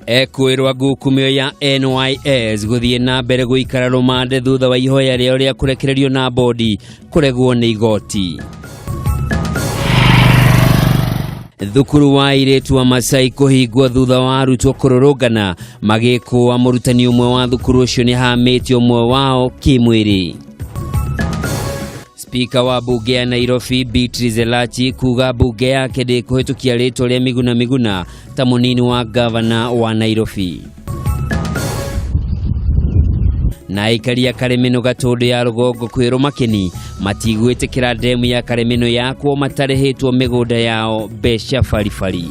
Ekwĩrwa ngukumio ya NYS gũthiĩ na mbere gũikara rũmande thutha wa ihoya rĩao rĩa kũrekererio na bodi kũregwo nĩ igoti. Thukuru wa airĩtu wa Masai kũhingwo thutha wa arutwo kũrũrũngana magĩkũa mũrutani ũmwe wa thukuru ũcio nĩ hamĩtie ũmwe wao kĩmwĩrĩ. Spika wa mbunge ya Nairobi Beatrice Elachi kuga mbunge yake ndĩkũhĩtũkia rĩtwa rĩa Miguna Miguna ta mũnini wa gavana wa Nairobi. Na aikari a Karemeno Gatũndũ ya rũgongo kwĩrwo makeni matigwĩtĩkĩra ndemu ya Karemeno yakwo matarĩhĩtwo mĩgũnda yao mbeca baribari.